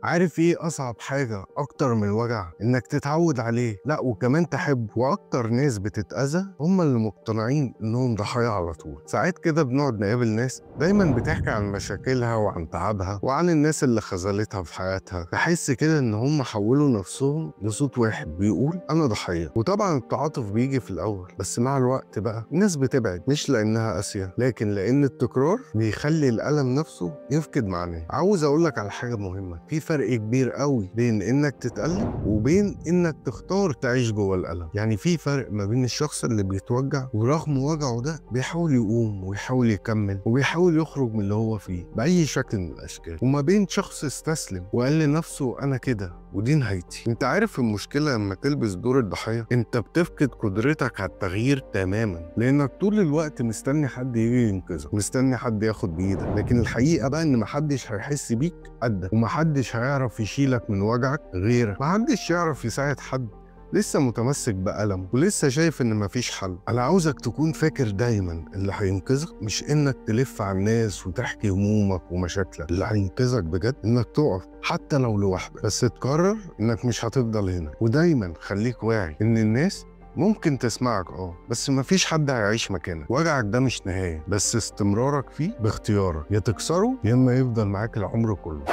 عارف ايه اصعب حاجة اكتر من الوجع؟ انك تتعود عليه، لا وكمان تحبه. واكتر ناس بتتأذى هم اللي مقتنعين انهم ضحايا على طول. ساعات كده بنقعد نقابل ناس دايما بتحكي عن مشاكلها وعن تعبها وعن الناس اللي خذلتها في حياتها، تحس كده ان هم حولوا نفسهم لصوت واحد بيقول انا ضحية. وطبعا التعاطف بيجي في الاول، بس مع الوقت بقى الناس بتبعد، مش لانها قاسية، لكن لان التكرار بيخلي الألم نفسه يفقد معناه. عاوز اقولك على حاجة مهمة، في فرق كبير قوي بين انك تتألم وبين انك تختار تعيش جوه الألم. يعني في فرق ما بين الشخص اللي بيتوجع ورغم وجعه ده بيحاول يقوم ويحاول يكمل وبيحاول يخرج من اللي هو فيه بأي شكل من الأشكال، وما بين شخص استسلم وقال لنفسه أنا كده ودي نهايتي. انت عارف المشكلة لما تلبس دور الضحية انت بتفقد قدرتك على التغيير تماما، لانك طول الوقت مستني حد يجي ينقذك، مستني حد ياخد بايدك. لكن الحقيقة بقى ان محدش هيحس بيك قدك، ومحدش هيعرف يشيلك من وجعك غيرك، محدش يعرف يساعد حد لسه متمسك بألمه ولسه شايف ان مفيش حل. انا عاوزك تكون فاكر دايما اللي هينقذك مش انك تلف على الناس وتحكي همومك ومشاكلك، اللي هينقذك بجد انك تقف حتى لو لوحدك، بس تقرر انك مش هتفضل هنا. ودايما خليك واعي ان الناس ممكن تسمعك بس مفيش حد هيعيش مكانك. وجعك ده مش نهاية، بس استمرارك فيه باختيارك، يا تكسره يا اما يفضل معاك العمر كله.